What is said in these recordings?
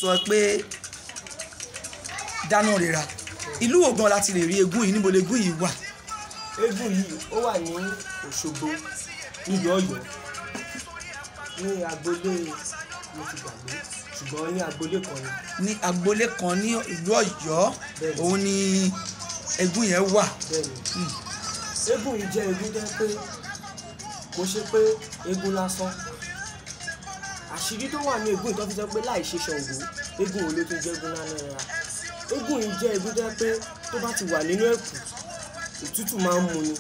sọ pé dáná rira, ìlú wo gan la ti lè rí eégún yìí? Níbo legún yìí wà? Eégún yìí ó wà ní Òṣogbo nílùú Ọ̀yọ́, ní agboolé, mo ti gbàgbé, ṣùgbọ́n ní agboolé kan ni. Ní agboolé kan ní ìlú Ọ̀yọ́. Bẹ́ẹ̀ni. Òun ni eégún yẹn wà. Bẹ́ẹ̀ni, eégún yìí jẹ́ eégún tó jẹ́ pé kò ṣe pé eégún lásán. Àṣírí tó wà ní eégún yìí tó fi sọ pé láì ṣe Ṣàngó, eégún wo ló tún jẹ́ eégún lánàá rárá. Eégún yìí jẹ́ eégún tó jẹ́ pé tó bá ti wà nínú ẹ̀kú, òtútù máa ń mú ni.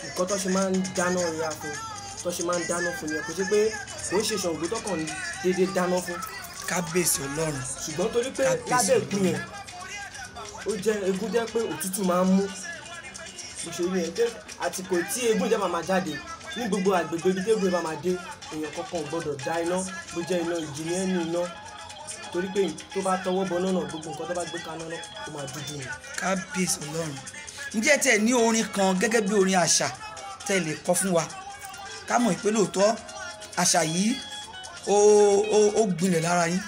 Nǹkan tó ṣe máa ń dáná ya fún, tó ṣe máa ń dáná fún ni, kò ṣe pé kò ń ṣe Ṣàngó tó kàn déédéé dáná fún. Kábíyèsí Ọlọ́run. Ṣùgbọ́n torí pé Kábíyèsí. lábẹ́ ègún yẹn, ó jẹ́ eégún jẹ́ pé òtútù máa ń mú. Bó ṣe rí yẹn pé àsìkò tí eégún jẹ́ máa máa jáde ní gbogbo àgbègbè ibi tí eégún yẹn bá máa dé, èèyàn kankan ò gbọ́dọ̀ dá iná, bó jẹ́ iná igi ní ẹni iná, torí pé tó bá tọwọ́ bọ náà, gbogbo nǹkan tó bá gbé kaná náà, ó máa dúdú ni. Kábíyèsí Ọlọ́run. Ǹjẹ́ tẹ́ ẹ ní orin kan gẹ́gẹ́ bí orin àṣà tẹ́ ẹ lè kọ fún wa, ká mọ̀ pé lóòótọ́ àṣà yìí ó gbilẹ̀ lára yín?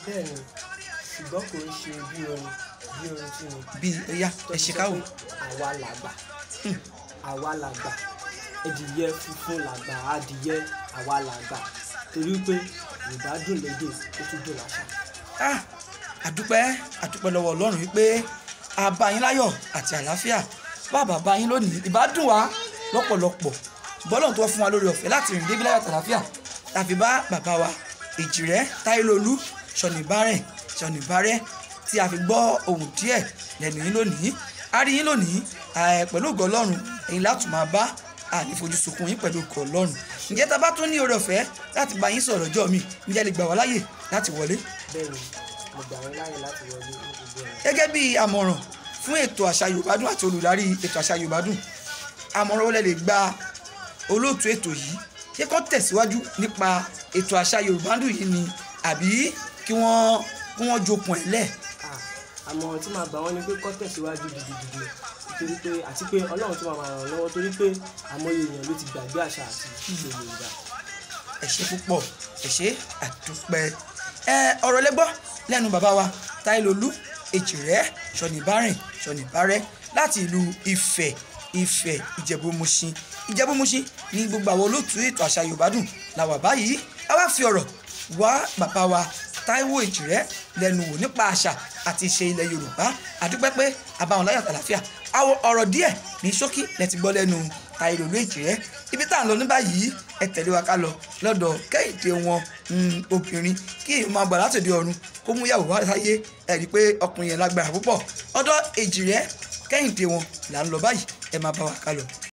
Bẹ́ẹ̀ ni, ṣùgbọ́n kò ń ṣe bí orin tí mo Bí ẹyá ẹ ṣe káwò. Àwa làgbà, àwa làgbà, ẹdìyẹ funfun làgbà adìyẹ, àwa làgbà, torí pé Yorùbá dùn lédè, ó tún dùn láṣà. Ah, àdúpẹ́, àdúpẹ́ lọ́wọ́ Ọlọ́run wípé a bá yín láyọ̀ àti àlàáfíà. Bàbá bá yín lónìí, ìbá dùn wá lọ́pọ̀lọpọ̀, ṣùgbọ́n Ọlọ́run tó fún wa lórí ọ̀fẹ́ láti rìn débi láyọ̀ àti àlàáfíà tàbí bá bàbá wa Èjìrẹ́ Táílolú Ṣọ̀nìbárẹ̀ Ṣọ̀nìbárẹ̀ tí a fi gbọ́ ohùn díẹ̀ lẹ́nu yín lónìí, a rí yín lónìí pẹ̀lú ògo Ọlọ́run, ẹ̀yin láti máa bá àní fojú sunkún yín pẹ̀lú ògo Ọlọ́run. Ǹjẹ́ tá a bá tún ní oore ọ̀fẹ́ láti bá yín sọ̀rọ̀ ọjọ́ mi, ǹjẹ́ lè gbà wá láyè láti wọlé? Bẹ́ẹ̀ ni, mo gbà yín láyè láti wọlé ní gbogbo ọ̀nà. Gẹ́gẹ́ bí àmọ̀ràn fún ètò àṣà Yorùbá Dùn àti olùdarí ètò àṣà Yorùbá Dùn, àmọ̀ràn wo lẹ lè gba olóòtú ètò yìí? Ṣé kó tẹ̀síwájú nípa ètò àṣà Yorùbá Dùn yìí ni, àbí kí wọ́n jokùn ẹ̀ lẹ̀? Ah, àmọ̀ràn tí màá gbà wọ́n ni pé kó tẹ̀síwájú gidigidi, nítorí pé àti pé Ọlọ́run tó máa ràn wọ́n lọ́wọ́, torí pé àmọye èèyàn ló ti gbàgbé àṣà àti ìṣe Yorùbá. Ẹ ṣé púpọ̀, ẹ ṣé, àdúpẹ́. Ẹ ọ̀rọ̀ lẹ́gbọ́ lẹ́nu bàbá wa Táílolú Èjìrẹ́ Ṣọ̀nìbárìn Ṣọ̀nìbárẹ́ láti ìlú Ifẹ̀, Ifẹ̀ Ìjẹ̀bú-Mùṣín. Ìjẹ̀bú-Mùṣín ní gbogbo àwọn olóòtú ètò àṣà Yorùbá Dùn la wà báyìí. A wá fi ọ̀rọ̀ wá bàbá wa Táíwò Èjìrẹ́ lẹ́nu wò nípa àṣà àti ìṣe ilẹ̀ Yorùbá. Àdúpẹ́ pé àbáwọn láyọ̀ àtàlàfíà. Àwọn ọ̀rọ̀ díẹ̀ ní ṣókí lẹ ti gbọ́ lẹ́nu Táílolú Èjìrẹ́. Ibi tá à ń lọ ní báyìí, ẹ tẹ̀lé wa ká lọ lọ́dọ̀ Kẹ́hìndé wọn, obìnrin kí èèyàn máa gbà látòdì ọ̀run kó mú ìyàwó wá sáyé. Ẹ rí i pé ọkùnrin yẹn lágbára púpọ̀. Ọ̀dọ̀ Èjìrẹ́ Kẹ́hìndé wọn là ń lọ báyìí, ẹ máa bá wa ká lọ.